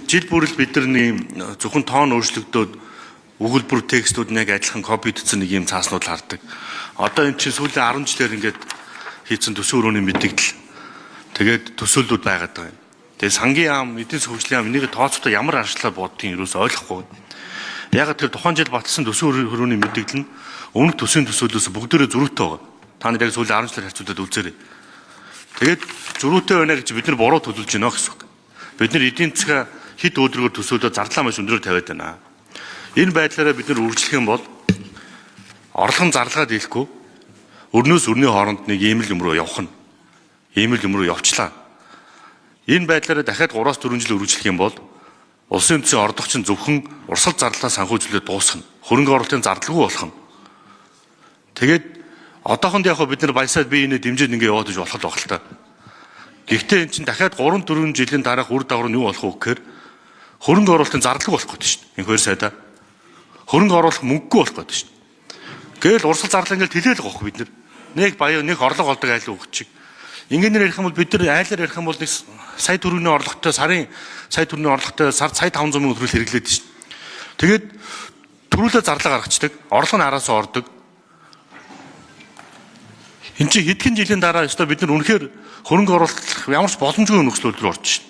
Жил бүрэл бид нар нэг зөвхөн тоон өөрчлөгдөөд өгүүлбэр текстүүд нь яг адилхан копидсон нэг юм цааснууд л хардаг. Одоо эн чинь сүүлийн 10 жилээр ингээд хийцэн төсвийн өрөөний мэдэгдэл. Тэгээд төсөөллүүд байгаад байгаа юм. Тэгээд сангийн яам, эдийн засгийн хөгжлийн яам энийг тооцохдоо ямар арчлаар боддгийг юусоо ойлгохгүй. Яг тэр тухайн жил баталсан төсвийн өрөөний мэдэгдэл нь өмнөх төсвийн төсөөллөөс бүгдээрээ зөрүүтэй байгаа. Та нар яг сүүлийн 10 жилээр харьцуулаад үзээрэй. Тэгээд зөрүүтэй байна гэж бид нар буруу төлөвлөж байна гэсэн үг. Бид нар эдийн засгаа хэд өдрөөр төсөөлөө зарлаа маш өндөрөөр тавиад байна. Энэ байдлаараа бид нар үргэлжлэх юм бол орлогон зарлага дийлэхгүй өрнөөс өрний хооронд нэг ийм л юм руу явах нь. Ийм л юм руу явчлаа. Энэ байдлаараа дахиад 3-4 жил үргэлжлэх юм бол улсын үндэсний орлого чинь зөвхөн урсгал зарлалаа санхүүжүүлээд дуусгана. Хөрөнгө оруулалтын зардалгүй болох нь. Тэгээд одоохонд яг бид нар баясаад бие биенээ дэмжиж ингээ яваад иж болох л байх л та. Гэхдээ эн чинь дахиад 3-4 жилийн дараах үр дагавар нь юу болох вэ гэхээр хөрөнгө оруулалтын зардалгүй болох гэдэг шүү дээ. Инх хоёр сайдаа. Хөрөнгө оруулах мөнгөгүй болох гэдэг шүү дээ. Гээл урсгал зарлал ингээл тэлээл гоох бид нар. Нэг баяа нэг орлого олдог айл өгч чиг. Ингээнээр ярих юм бол бид нар айлаар ярих юм бол нэг сая төгрөгийн орлоготой сарын сая төгрөгийн орлоготой сар сая 500 мянга төгрөг хэрэглээд шүү дээ. Тэгээд төрүүлээ зарлага гаргацдаг. Орлого нь араас ордог. Энд чинь хэдхэн жилийн дараа ёстой бид нар үнэхээр хөрөнгө оруулалт ямар ч боломжгүй нөхцөл рүү орж шин.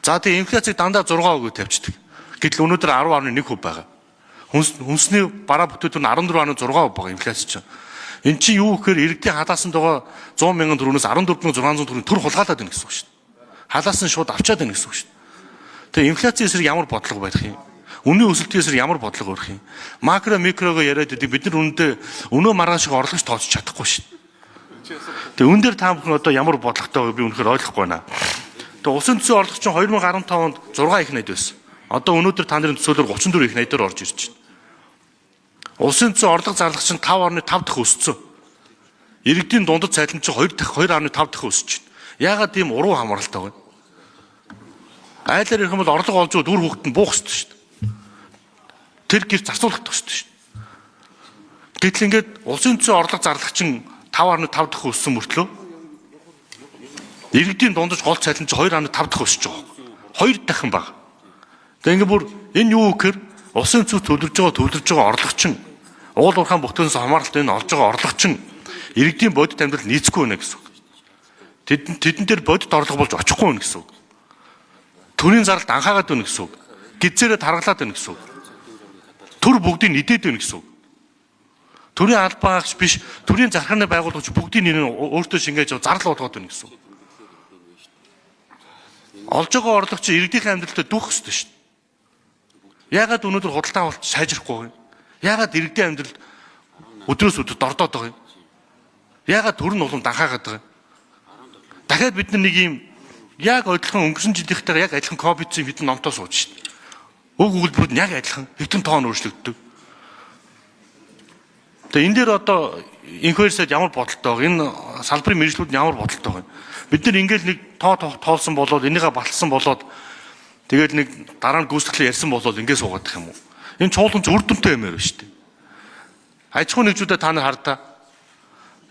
За тэгээ инфляцийг дандаа 6% тавьчихдаг. Гэтэл өнөөдөр 10.1% байгаа. Хүнсний бараа бүтээгдэхүүн 14.6% байгаа инфляц чинь. Эн чинь юу гэхээр иргэдийн халаасан байгаа 100 мянган төгрөгнөөс 14,600 төгрөг төр хулгайлаад байна гэсэн үг шүү дээ. Халаасан шууд авчаад байна гэсэн үг шүү дээ. Тэгээ инфляцийн эсрэг ямар бодлого байх юм? Үнийн өсөлтийн эсрэг ямар бодлого барих юм? Макро микрого яриад байдаг. Бид нар үнэндээ өнөө маргааш шиг орлогч тооцож чадахгүй шүү дээ. Тэгээ үн дээр та бүхэн одоо ямар бодлоготой байгааг би үнэхээр ойлгохгүй байна. Тэгээ улсын төсвийн орлого чинь 2015 онд 6 их найд байсан. Одоо өнөөдөр та нарын төсөөлөөр 34 их найдаар орж ирж байна. Улсын төсвийн орлого зарлах чинь 5.5 дахин өссөн. Иргэдийн дундад цалин чинь 2 дахин 2.5 дахин өсөж байна. Яагаад ийм уруу хамааралтай вэ? Айлаар ирэх юм бол орлого олж үр хүүхэд нь буух ёстой шүү дээ. Тэр гэр зарцуулах ёстой шүү дээ. Гэтэл ингээд улсын төсвийн орлого зарлах чинь 5.5 дахин өссөн мөртлөө иргэдийн дундаж гол цалин чинь 2.5 дахин өсөж байгаа. 2 дахин бага. Тэгээ ингээд бүр энэ юу гэхээр улсын төсөв төлөвлөж байгаа орлого чинь уул уурхайн бүтээнээс хамааралтай энэ олж байгаа орлого чинь иргэдийн бодит амьдрал нийцэхгүй байна гэсэн үг. Тэдэн дээр бодит орлого болж очихгүй байна гэсэн үг. Төрийн зарлалт анхаагаад байна гэсэн үг. Гизээрээ таргалаад байна гэсэн үг. Төр бүгдийг нийтэд байна гэсэн үг. Төрийн албаагч биш, төрийн зархны байгууллагч бүгдийг нэр нь өөртөө шингээж зардал болгоод байна гэсэн үг. Олж байгаа орлого чинь иргэдийн амьдралтай дүүх ёстой шүү дээ. Яагаад өнөөдөр худалдаа авалт сайжрахгүй вэ? Яагаад иргэдийн амьдрал өдрөөс өдөр дордоод байгаа юм? Яагаад төр нь улам данхаагаад байгаа юм? Дахиад бид нар нэг юм яг адилхан өнгөрсөн жилийнхтэйгээ яг адилхан ковидын хэдэн номтой сууж шít. Өг өгүүлбэрүүд нь яг адилхан хэдэн тоон өөрчлөгддөг. Тэгээ энэ дээр одоо инх хоёр сайд ямар бодолтой байгаа? Энэ салбарын мэргэжлүүд нь ямар бодолтой байгаа юм? Бид нар ингээл нэг тоо тоолсон болоод энийгээ баталсан болоод тэгээд нэг дараа нь гүйцэтгэлээ ярьсан болоод ингэ суугаад их юм уу? Энэ чуулган үр дүнтэй юм байна шүү дээ. Аж ахуйн нэгжүүдэд та нар хардаа.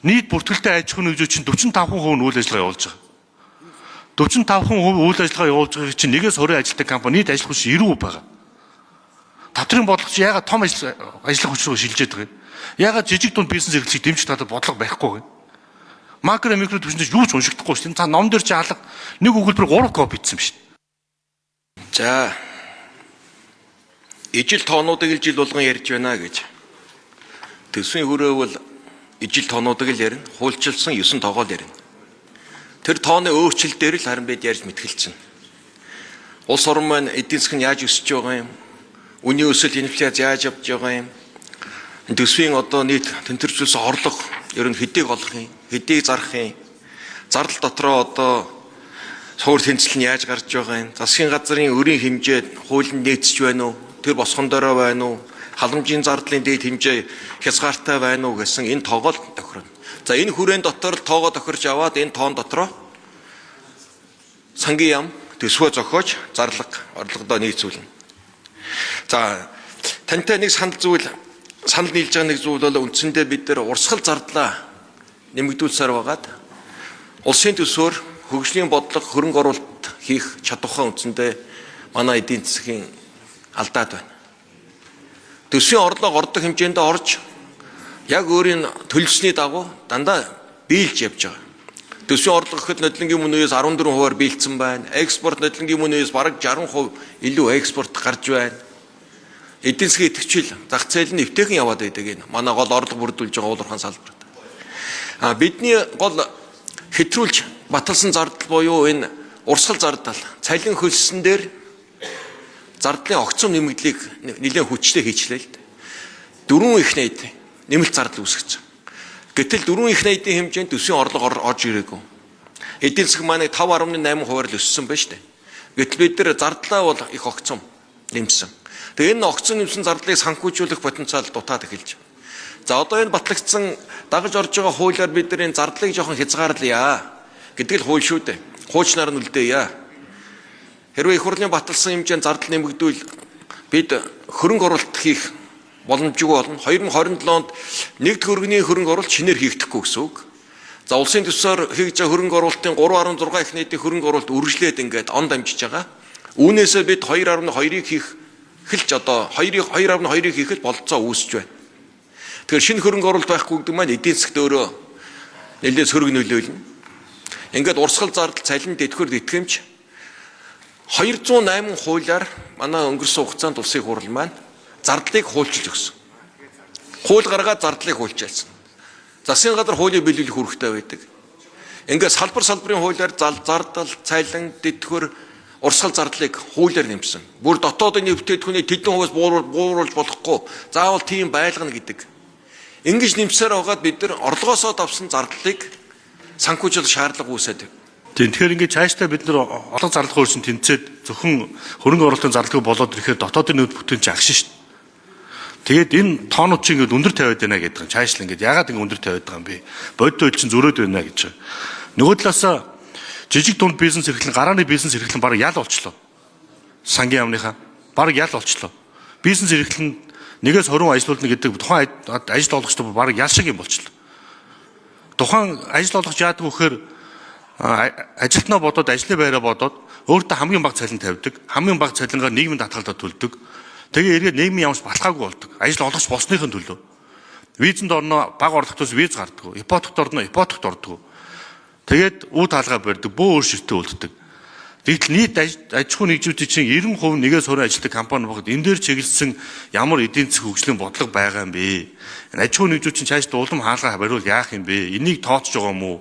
Нийт бүртгэлтэй аж ахуйн нэгжүүд чинь 45% нь үйл ажиллагаа явуулж байгаа. 45% үйл ажиллагаа явуулж байгааг чинь нэгээс 20 ажилтны компани нийт ажил хүч 90% байгаа. Татврын бодлого чи яагаад том ажиллах хүч рүү шилжээд байгаа юм? Яагаад жижиг дунд бизнес эрхлэлийг дэмжих талаар бодлого барихгүй юм? Макро микро түвшинд юу ч уншигдахгүй шүү дээ. Та ном дээр чи алга нэг өгүүлбэр 3 копи хийсэн юм шүү дээ. За ижил тоонуудыг л жил болгон ярьж байна гэж. Төсвийн хүрээ бол ижил тоонуудыг л ярина. Хуульчилсан 9 тоогоо л ярина. Тэр тооны өөрчлөлт дээр л харин бид ярьж мэтгэлцэн. Улс орон маань эдийн засаг нь яаж өсөж байгаа юм? Үнийн өсөлт инфляц яаж явж байгаа юм? Төсвийн одоо нийт тэнтэржүүлсэн орлого ер нь хэдийг олох юм? Хэдийг зарах юм? Зардал дотроо одоо суур тэнцэл нь яаж гарч байгаа юм? Засгийн газрын өрийн хэмжээ хуулинд нийцэж байна уу? Тэр босгон дорой байна уу? Халамжийн зардлын дээд хэмжээ хязгаартай байна уу гэсэн энэ тоогоо л тохирно. За энэ хүрээнд дотор л тоогоо тохирч аваад энэ тоон дотроо сангийн яам төсвөө зохиож зарлага орлогодоо нийцүүлнэ. За тантай нэг санал зүйл санал нийлж байгаа нэг зүйл бол үндсэндээ бид нар урсгал зардлаа нэмэгдүүлсээр байгаад улсын төсвөөр хөгжлийн бодлого хөрөнгө оруулалт хийх чадвараа үндсэндээ манай эдийн засгийн алдаад байна. Төсвийн орлого ордог хэмжээнд орж яг өөрийн төлсөний дагуу дандаа биелж явж байгаа. Төсвийн орлого гэхэд нодлонгийн мөн үеэс 14%-аар биелсэн байна. Экспорт нодлонгийн мөн үеэс бараг 60% илүү экспорт гарч байна. Эдийн засгийн идэвхжил зах зээл нь эвтэйхэн яваад байдаг энэ. Манай гол орлого бүрдүүлж байгаа уул уурхайн салбарт. А бидний гол хэтрүүлж баталсан зардал буюу энэ урсгал зардал, цалин хөлсөн дээр зардлын огцом нэмэгдлийг нэлээд хүчтэй хийчлээ л дээ. Дөрвөн их найд нэмэлт зардал үүсгэсэн. Гэтэл дөрвөн их найдын хэмжээнд төсвийн орлого орж ирээгүй. Эдийн засаг маань 5.8%-аар л өссөн байна шүү дээ. Гэтэл бид нар зардлаа бол их огцом нэмсэн. Тэгээ энэ огцом нэмсэн зардлыг санхүүжүүлэх потенциал дутаад эхэлж. За одоо энэ батлагдсан дагаж орж байгаа хуулиар бид нар энэ зардлыг жоохон хязгаарлая гэдэг л хууль шүү дээ. Хуучнаар нь үлдээе. Хэрвээ их хурлын баталсан хэмжээнд зардал нэмэгдвэл бид хөрөнгө оруулалт хийх боломжгүй болно. 2027 онд нэг төгрөгийн хөрөнгө оруулалт шинээр хийгдэхгүй гэсэн үг. За улсын төсөөр хийж байгаа хөрөнгө оруулалтын 3.6 их нийтийн хөрөнгө оруулалт үргэлжлээд ингээд он дамжиж байгаа. Үүнээсээ бид 2.2-ыг хийх хэлж одоо 2.2-ыг хийхэд бололцоо үүсэж байна. Тэгэхээр шинэ хөрөнгө оруулалт байхгүй гэдэг маань эдийн засгт өөрөө нэлээд сөрөг нөлөөлнө. Ингээд урсгал зардал цалин тэтгэвэр тэтгэмж 208 хуулиар манай өнгөрсөн хугацаанд улсын хурал маань зардлыг хуульчилж өгсөн. Хууль гаргаад зардлыг хуульчилсан. Засгийн газар хуулийг биелүүлэх үүрэгтэй байдаг. Ингээд салбар салбарын хуулиар зардал, цалин, тэтгэвэр, урсгал зардлыг хуулиар нэмсэн. Бүр дотоодын бүтээгдэхүүний тэдэн хувиас бууруулж болохгүй. Заавал тийм байлгана гэдэг. Ингэж нэмсээр байгаад бид нар орлогоосоо давсан зардлыг санхүүжүүлэх шаардлага үүсээд. Тийм, тэгэхээр ингээд цаашдаа бид нар олон зарлах өөрсөн тэнцээд зөвхөн хөрөнгө оруулалтын зардалгүй болоод ирэхээр дотоодын нэмэлт бүтээн чинь агшин шүү дээ. Тэгээд энэ тоонууд чинь ингээд өндөр тавиад байна гэдэг юм. Цаашл ингээд ягаад ингээд өндөр тавиад байгаа юм бэ? Бодит үйл чинь зөрөөд байна гэж. Нөгөө талаасаа жижиг дунд бизнес эрхлэн, гарааны бизнес эрхлэн бараг ял болчлоо. Сангийн яамныхаа бараг ял болчлоо. Бизнес эрхлэн 1-ээс 20 ажилуулна гэдэг тухайн ажил олгогчдод бараг ял шиг юм болчлоо. Тухайн ажил олгогч яадаг вэ гэхээр ажилтнаа бодоод, ажлын байраа бодоод өөртөө хамгийн бага цалин тавьдаг. Хамгийн бага цалингаар нийгмийн даатгалаа төлдөг. Тэгээ эргээд нийгмийн ямарч баталгаагүй болдог. Ажил олгогч болсныхын төлөө. Визэнд орно, бага орлоготоос виз гардаг. Ипотект орно, ипотект ордог. Тэгээд үе таалгаа барьдаг, бөө өөр ширтээ үлддэг. Тэгтэл нийт аж ахуйн нэгжүүдийн чинь 90% нэгээс 20 ажилтдаг компани багт энэ дээр чиглэсэн ямар эдийн засгийн хөгжлийн бодлого байгаа юм бэ? Аж ахуйн нэгжүүд чинь цаашдаа улам хаалгаа бариул яах юм бэ? Энийг тооцож байгаа юм уу?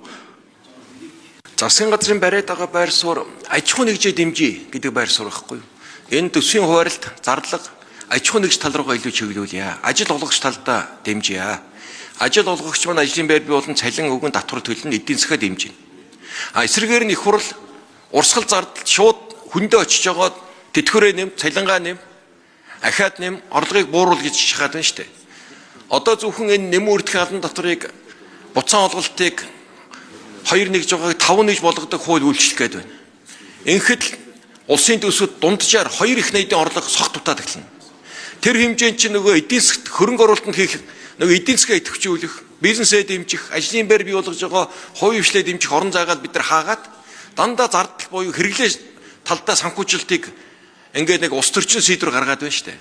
Засгийн газрын бариад байгаа байр суурь аж ахуйн нэгжээ дэмжиж гэдэг байр суурь байхгүй юу? Энэ төсвийн хуваарлт зарлага аж ахуйн нэгж тал руугаа илүү чиглүүлье. Ажил олгогч талдаа дэмжийе. Ажил олгогч маань ажлын байр бий болон цалин өгөн татвар төлнө, эдийн засгаа дэмжинэ. А эсрэгээр нь их хурл урсгал зардал шууд хүндээ очиж жогоод тэтгэврээ нэм, цалингаа нэм, ахиад нэм, орлогыг бууруул гэж шахаад байна шүү дээ. Одоо зөвхөн энэ нэм үрдэх албан татварыг буцаан олголтыг 2 нэгж байгааг 5 нэгж болгодог хууль үйлчлэх гээд байна. Ингэхэд улсын төсвөд дунджаар 2 их найдын орлого сох дутаад эхэлнэ. Тэр хэмжээнд чинь нөгөө эдийн засгт хөрөнгө оруулалтанд хийх нөгөө эдийн засгаа идэвхжүүлэх, бизнесээ дэмжих, ажлын байр бий болгож байгаа хувийн хвшлээ дэмжих орон зайгаа бид нар хаагаад дандаа зардал буюу хэрэглээ талдаа санхүүжилтийг ингээд нэг улс төрчин шийдвэр гаргаад байна шүү дээ.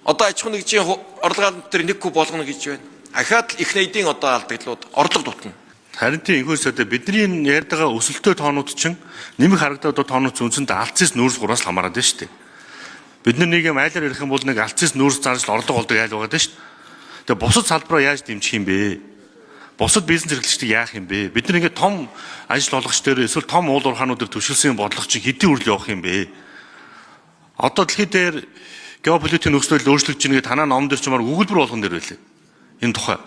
Одоо аж ахуйн нэгжийн орлого албан дээр 1 куб болгоно гэж байна. Ахиад их найдын одоо алдагдлууд орлого дутна. Харин тийм инхөөс өдөө бидний энэ ярьд байгаа өсөлтөө тоонууд чинь нэмэх харагдаад тоонууд үндсэндээ алдсаас нүүрс гураас л хамаарат байна шүү дээ. Бид нар нэг юм айлаар ярих юм бол нэг алдсаас нүүрс зарж орлого олдог айл байгаа шүү дээ. Тэгээ бусад салбараа яаж дэмжих юм бэ? Бусад бизнес эрхлэгчдийг яах юм бэ? Бид нар ингээд том ажил олгогч дээр эсвэл том уул уурхаанууд дээр түшгэлсэн бодлого чинь хэдийн үрэл явах юм бэ? Одоо дэлхий дээр геополитикийн нөхцөл байдал өөрчлөгдөж байгаа гэдэг танаа ном дээр ч юм уу өгүүлбэр болгон дээр байлээ. Энэ тухай.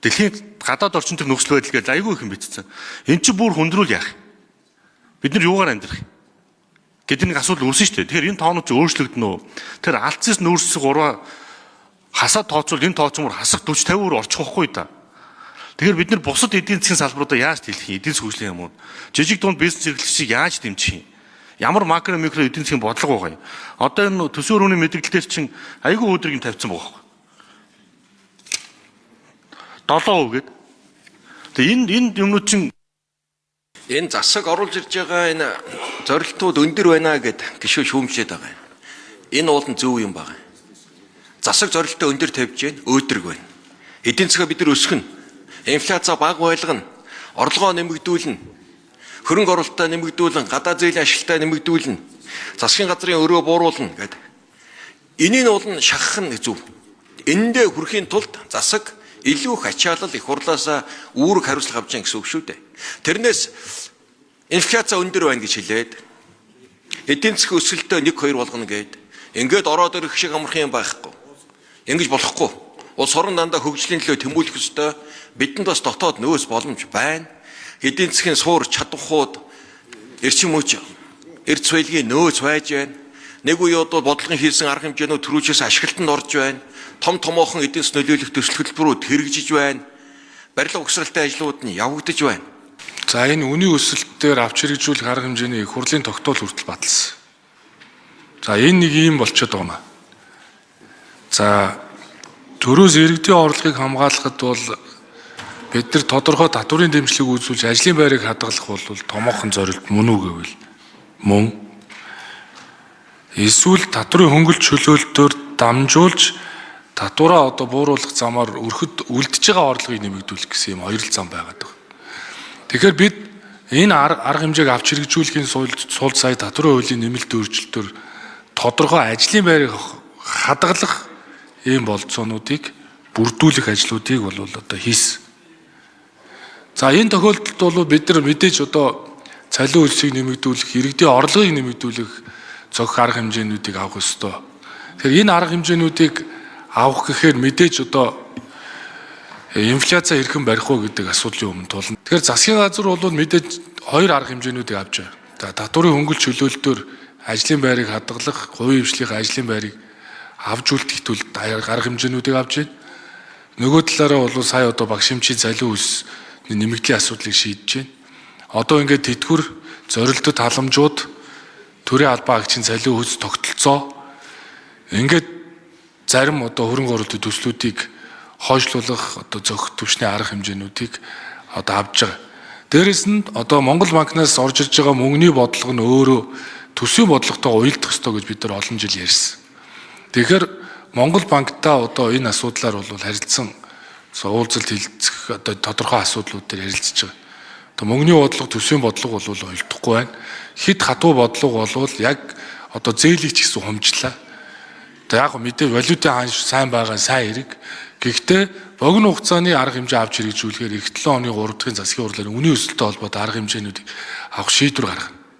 Дэлхийн гадаад орчин төр нөхцөл байдал гэж айгүй их юм бичсэн. Энд чинь бүр хүндрүүл яах юм? Бид нар юугаар амьдрах юм? Гэдэг нэг асуудал үүснэ шүү дээ. Тэгэхээр энэ тоонууд чинь өөрчлөгдөнө үү? Тэр алдсаас нүүрс гурваа хасаад тооцвол энэ тооцмор хасах 40 50 өөр орчих واخгүй да. Тэгэхээр бид нар бусад эдийн засгийн салбаруудаа яаж тэлэх юм? Эдийн засгийн хөгжлийн юм уу? Жижиг дунд бизнес эрхлэгчийг яаж дэмжих юм? Ямар макро микро эдийн засгийн бодлого байгаа юм? Одоо энэ төсвийн өрөөний мэдээлэл дээр чинь айгүй өөдрөг юм тавьсан байгаа байхгүй. 7% гээд. Тэгээ энэ юмнууд чинь Энэ засаг оруулж ирж байгаа энэ зорилтууд өндөр байна гэд гишүү шүүмжлээд байгаа юм. Энэ уул нь зөв юм байна. Засаг зорилтоо өндөр тавьж гэн өөдрөг байна. Эдийн засгаа бид нар өсгөнө. Инфляци бага байлгана. Орлогоо нэмэгдүүлнэ. Хөрөнгө оруулалтаа нэмэгдүүлэн, гадаа зээлийн ашиглалтаа нэмэгдүүлнэ. Засгийн газрын өрөө бууруулна гэд. Энийг нь уул нь шахах нь зөв. Эндээ хүрэхийн тулд засаг илүү их ачаалал их хурлаасаа үүрэг хариуцлага авч яах гэсэн үг шүү дээ. Тэрнээс инфляци өндөр байна гэж хэлээд эдийн засгийн өсөлтөө 1 2 болгоно гээд ингээд ороод ирэх шиг амархан юм байхгүй. Ингэж болохгүй. Улс орон дандаа хөгжлийн төлөө тэмүүлэх ёстой. Бидэнд бас дотоод нөөц боломж байна. Эдийн засгийн суур чадвархууд эрчим хүч, эрд соёлын нөөц байж байна. Нэг үе одоо бодлогын хийсэн арга хэмжээнүүд түрүүчээс ашиглалтанд орж байна. Том томоохон эдийн засгийн нөлөөлөх төсөл хөтөлбөрүүд хэрэгжиж байна. Барилга угсралтай ажлууд нь явагдаж байна. За энэ үнийн өсөлт дээр авч хэрэгжүүлэх арга хэмжээний их хурлын тогтоол хүртэл баталсан. За энэ нэг ийм болчиход байгаа юм аа. За төрөөс иргэдийн орлогыг хамгаалахад бол бид нар тодорхой татварын дэмжлэг үзүүлж ажлын байрыг хадгалах бол томоохон зорилт мөн үү гэвэл мөн. Эсвэл татварын хөнгөлт чөлөөлтөөр дамжуулж татвараа одоо бууруулах замаар өрхөд үлдэж байгаа орлогыг нэмэгдүүлэх гэсэн юм хоёр л зам байгаад байгаа. Тэгэхээр бид энэ арга хэмжээг авч хэрэгжүүлэхийн сул сая татварын хуулийн нэмэлт өөрчлөлтөөр тодорхой ажлын байрыг хадгалах ийм болцоонуудыг бүрдүүлэх ажлуудыг бол одоо хийсэн. За энэ тохиолдолд бол бид нар мэдээж одоо цалин хөлсийг нэмэгдүүлэх, иргэдийн орлогыг нэмэгдүүлэх зохих арга хэмжээнүүдийг авах ёстой. Тэгэхээр энэ арга хэмжээнүүдийг авах гэхээр мэдээж одоо инфляци хэрхэн барих вэ гэдэг асуудлын өмнө тулна. Тэгэхээр засгийн газар бол мэдээж хоёр арга хэмжээнүүдийг авч байгаа. За татварын хөнгөлт чөлөөлтөөр ажлын байрыг хадгалах, хувийн хвшлийн ажлын байрыг авч үлдэх төлд арга хэмжээнүүдийг авч байна. Нөгөө талаараа бол сая одоо багш эмчийн цалин хөлс нэмэгдлийн асуудлыг шийдэж байна. Одоо ингээд тэтгэвэр зорилтод халамжууд төрийн албан агчийн цалин хөлс тогтолцоо ингээд зарим одоо хөрөнгө оруулалтын төслүүдийг хойшлуулах одоо зохих түвшний арга хэмжээнүүдийг одоо авч байгаа. Дээрэс нь одоо Монгол банкнаас орж ирж байгаа мөнгөний бодлого нь өөрөө төсвийн бодлоготойгоо уялдах ёстой гэж бид нар олон жил ярьсан. Тэгэхээр Монгол банктай одоо энэ асуудлаар бол харилцсан уулзалт хэлцэх одоо тодорхой асуудлууд дээр ярилцж байгаа. Одоо мөнгөний бодлого төсвийн бодлого бол уялдахгүй байна. Хэд хатуу бодлого болвол яг одоо зээлийг ч гэсэн хумжлаа. Одоо яг мэдээ валютын ханш сайн байгаа сайн хэрэг. Гэхдээ богино хугацааны арга хэмжээ авч хэрэгжүүлэхээр эх 7 оны 3 дахь засгийн хурлаар үнийн өсөлттэй холбоотой арга хэмжээнүүдийг авах шийдвэр гаргана.